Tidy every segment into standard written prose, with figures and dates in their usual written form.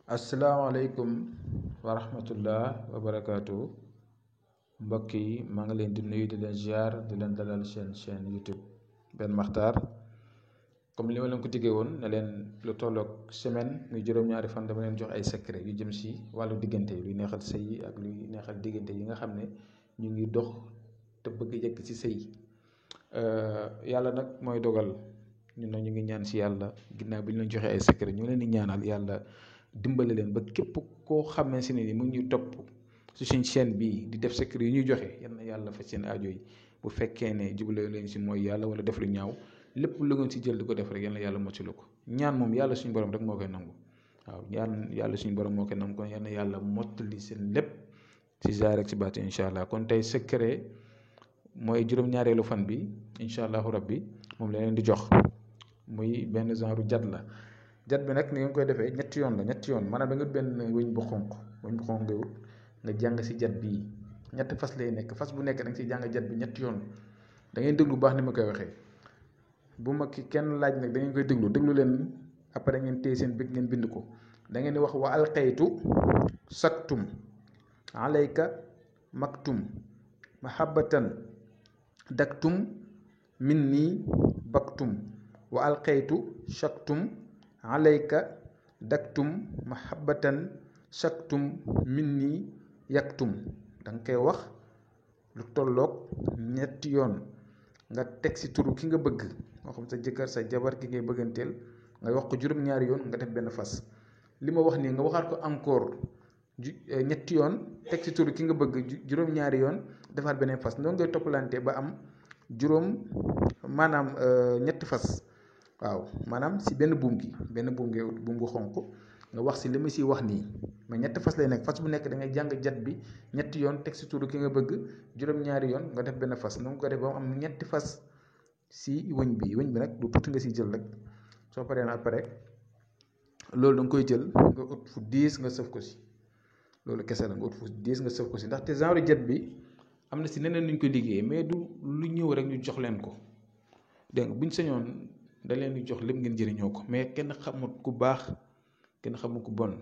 asalaamaaleykum wa rahmatullah wa barakaatu mbokk yi maa ngi leen di nuyu di leen ziar di leen dalal seen chaîne YouTube Ben Makhtar comme li ma leen ko diggee woon ne leen lu tolloog semaine muy juróom-ñaari fan dama leen jox ay secret yu jëm si wàllu diggante luy neexal sëy yi ak luy neexal diggante yi nga xam ne ñu ngi dox te bëgg yegg ci sëy yàlla nag mooy dogal ñun nag ñu ngi ñaan si yàlla ginnaaw bi ñu leen joxee ay secret ñu leen di ñaanal yàlla dimbale leen ba képp koo xamee si ne ni mu ngi ñuy topp si suñ chaîne bii di def secret yi ñuy joxe yal na yàlla faj seen aajo yi bu fekkee ne jubale leen si mooy yàlla wala def lu ñaaw lépp lu ngeen si jël di ko def rek yal na yàlla mottali ko ñaan moom yàlla suñu borom rek moo koy nangu waaw ñaan yàlla suñu borom moo koy nangu kon yal na yàlla mottali seen lépp si zaahir rek si baati incha allah kon tey secret mooy juróom-ñaareelu fan bi incha allahu rabbi moom la leen di jox muy benn genre jat la. jat bi nag ni nga koy defee ñetti yoon maanaam da nga benn wëñ bu xonq nga wut nga jàng si jat bii ñetti fas lay nekk fas bu nekk da nga siy jàng jat bi ñetti yoon da ngeen déglu bu baax ni ma koy waxee bu ma ki kenn laaj nag da ngeen koy déglu leen après ngeen téye seen bët ngeen bind ko da ngeen di wax wa alqaytu saktum alayka maktum mahabbatan daktum minni baktum wa alqaytu saktum alayka daktum mahabbatan saktum minni yaktum da nga koy wax lu tolloog ñetti yoon nga teg si turu ki nga bëgg moo xam sa jëkkër sa jabar ki ngay bëgganteel nga wax ko juróom-ñaari yoon nga def benn fas li ma wax nii nga waxaat ko encore ñetti yoon teg si turu ki nga bëgg juróom-ñaari yoon defaat beneen fas noonu ngay toppalante ba am maanaam ñetti fas waaw maanaam si benn buum gi buum gu xonq nga wax si li ma siy wax nii mais ñetti fas lay nekk fas bu nekk da ngay jàng jat bi ñetti yoon teg si turu ki nga bëgg juróom-ñaari yoon nga def benn fas noonu ko def ba mu am ñetti fas si wëñ bi nag du tuuti nga si jël rek soo paree na après loolu da nga koy jël nga ut fu diis nga sëf ko si loolu kese la nga ut fu diis nga sëf ko si ndaxte genre jat bi am na si neneen nuñ ko liggéeyee mais du lu ñëw rek ñu jox leen ko dégg nga buñ sañoon da leen di jox lépp ngeen jëriñoo ko mais kenn xamut ku baax kenn xamut ku bon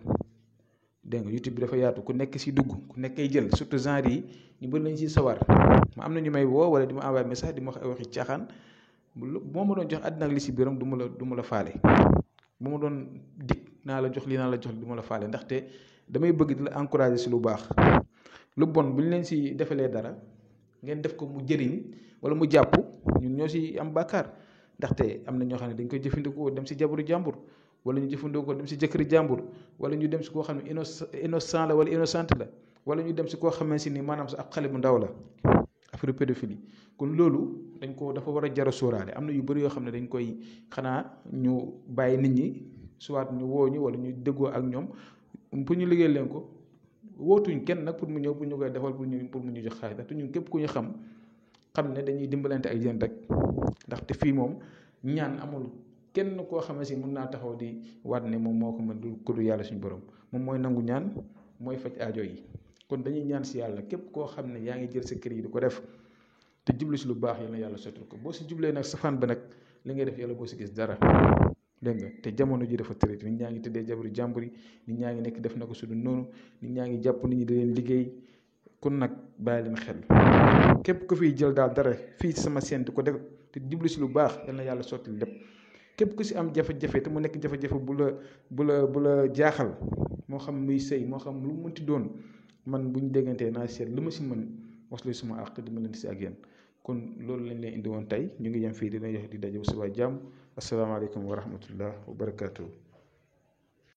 dégg nga YouTube bi dafa yaatu ku nekk si dugg ku nekkay jël surtout genre yi ñu bëri lañ si sawar ma am na ñu may woo wala di ma envoyé message di ma wax ay waxi caaxaan moo ma doon jox àddina ak li si biiram du ma la faale bu ma doon dig naa la jox lii naa la jox du ma la faale ndaxte damay bëgg di la encourager si lu baax lu bon bu ñu leen si defalee dara ngeen def ko mu jëriñ wala mu jàpp ñun ñoo si am bàkkaar ndaxte am na ñoo xam ne dañ koy jëfandikoo dem si jabaru jàmbur wala ñu jëfandikoo dem si jëkkëri jàmbur wala ñu dem si koo xam ne innocent la wala innocente la wala ñu dem si koo xamee si ni maanaam sa ab xale bu ndaw la affaire pédophilie kon loolu dafa war a jar a sóoraale am na yu bëri yoo xam ne dañ koy xanaa ñu bàyyi nit ñi soit ñu woo ñu wala ñu déggoo ak ñoom pour ñu liggéey leen ko wootuñ kenn nag pour mu ñëw pour ñu koy defal pour mu ñu jox xaalis ndaxte ñun képp ku ñu xam ne dañuy dimbalante ak yéen rek ndaxte fii moom ñaan amul kenn koo xamante si mun naa taxaw di waat ne moom moo ko mën du ko du yàlla suñu borom moom mooy nangu ñaan mooy faj aajo yi kon dañuy ñaan si yàlla képp koo xam ne yaa ngi jël sa kër yi di ko def te jublu si lu baax yal na yàlla sottal ko boo si jublee nag safaan ba nag li ngay def yàlla boo si gis dara dégg nga te jamono ji dafa tërét nit ñaa ngi tëddee jabaru jàmbur yi nit ñaa ngi nekk def na ko su du noonu nit ñaa ngi jàpp nit ñi da leen liggéey kon nag bàyyi leen xel képp ku fiy jël daal dara fii ci sama chaîne di ko def te jublu si lu baax yal na yàlla sotti lépp képp ku si am jafe-jafe te mu nekk jafe-jafe bu la jaaxal moo xam muy sëy moo xam lu mu mënti doon man bu ñu déggantee naa seet lu ma si mën waslu suma àq di ma leen si ak yéen kon loolu lañ leen indi woon tey ñu ngi yem fii dina jox di daje bu subaa jàmm asalaamaaleykum wa rahmatullah wa barakaatu.